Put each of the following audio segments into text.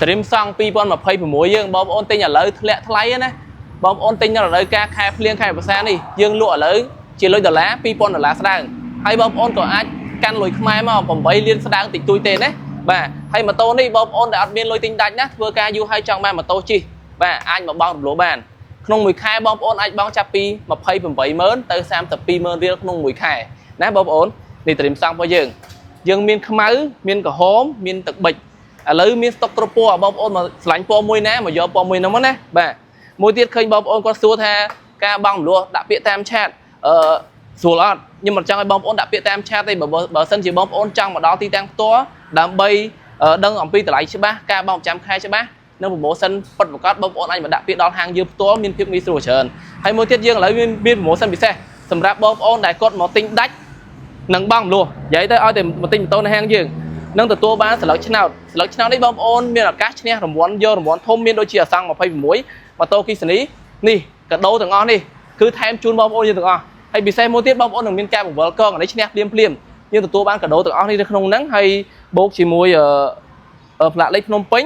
Dream Song 2026យើងបងប្អូនទិញឥឡូវធ្លាក់ថ្លៃណាបងប្អូនទិញនៅរដូវកាលខែភ្លៀងខែវស្សានេះយើងលក់ឥឡូវជាលុយដុល្លារ2000ដុល្លារស្ដើងហើយបងប្អូនក៏អាចកាន់លុយខ្មែរមក8លានស្ដើងតិចតួចទេណាបាទហើយម៉ូតូនេះបងប្អូនដែលអត់មានលុយទិញដាច់ណាធ្វើការយូរហើយចង់បានម៉ូតូជិះបាទអាចមកបង់រំលោះបានក្នុងមួយខែបងប្អូនអាចបង់ចាប់ពី28ម៉ឺនទៅ32ម៉ឺនរៀលក្នុងមួយខែណាបងប្អូននេះDream Song របស់យើងយើងមានខ្មៅមានក្រហមមានទឹកប៊ិចឥឡូវមានស្តុកគ្រប់ពណ៌បងប្អូនមកឆ្លាញ់ពណ៌មួយណាមកយកពណ៌មួយហ្នឹងមកណាបាទមួយទៀតឃើញបងប្អូនគាត់សួរថាការបង់រំលោះដាក់ពាក្យតាម chat ស្រួលអត់ខ្ញុំមិនចង់ឲ្យបងប្អូនដាក់ពាក្យតាម chat ទេបើបើសិនជាបងប្អូនចង់មកដល់ទីតាំងផ្ទាល់ដើម្បីដឹងអំពីតម្លៃច្បាស់ការបង់ប្រចាំខែច្បាស់និង promotion ពិតប្រាកដបងប្អូនអាចមកដាក់ពាក្យដល់ហាងយើងផ្ទាល់មានភាពងាយស្រួលច្រើនហើយមួយទៀតយើងឥឡូវមានមាន promotion ពិសេសសម្រាប់បងប្អូនដែលគាត់មកទិញដាច់និងបង់រំលោះនិយាយទៅឲ្យតែមកទិញម៉ូតូនៅហាងយើងនឹងទទួលបានសន្លឹកឆ្នោតសន្លឹកឆ្នោតនេះបងប្អូនមានឱកាសឈ្នះរង្វាន់យករង្វាន់ធំមានដូចជាអាសង់26ម៉ូតូអគ្គិសនីនេះកាដូទាំងអស់នេះគឺថែមជូនបងប្អូនយើងទាំងអស់ហើយពិសេសមួយទៀតបងប្អូននឹងមានការបង្វិលកងអានេះឈ្នះភ្លាមភ្លាមយើងទទួលបានកាដូទាំងអស់នេះនៅក្នុងហ្នឹងហើយបូកជាមួយអឺផ្លាកលេខភ្នំពេញ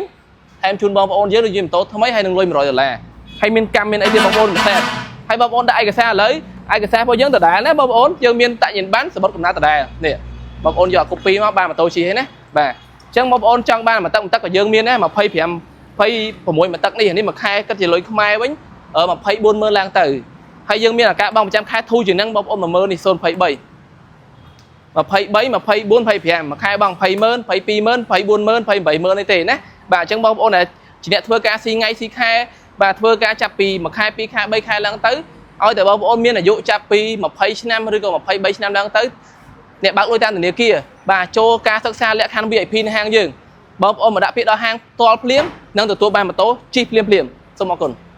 ថែមជូនបងប្អូនយើងដូចជាម៉ូតូថ្មីហើយនឹងលុយ100ដុល្លារហើយមានកម្មមានអីទៀតបងប្អូនពិសេសហើយបងប្អូនដាក់ឯកសារឥឡូវឯកសាររបស់យើងដដែលណាបងប្អូនយើងមានតញ្ញាណប័ណ្ណសម្បត្តិកំណើតដដែលនេះបងប្អូនយក copy មកបានម៉ូតូជិះហើយណាបាទអញ្ចឹងបងប្អូនចង់បានមួយទឹកមួយទឹកក៏យើងមានដែរ25 26មួយទឹកនេះនេះមួយខែគិតជាលុយខ្មែរវិញ24ម៉ឺនឡើងទៅហើយយើងមានឱកាសបង់ប្រចាំខែធូរជាងហ្នឹងបងប្អូន10000នេះ023 23 24 25មួយខែបង់20ម៉ឺន22ម៉ឺន24ម៉ឺន28ម៉ឺននេះទេណាបាទអញ្ចឹងបងប្អូនដែលជាអ្នកធ្វើការស៊ីថ្ងៃស៊ីខែបាទធ្វើការចាប់ពីមួយខែពីរខែ3ខែឡើងទៅឲ្យតែបងប្អូនមានអាយុចាប់ពី20ឆ្នាំឬក៏23ឆ្នាំឡើងទៅអ្នកបើកលុយតាមធនាគារបាទចូលការសិក្សាលក្ខខណ្ឌ VIP នៅហាងយើងបងប្អូនមកដាក់ពាក្យដល់ហាងផ្ទាល់ភ្លាមនិងទទួលបានម៉ូតូជិះភ្លាមភ្លាមសូមអរគុណ។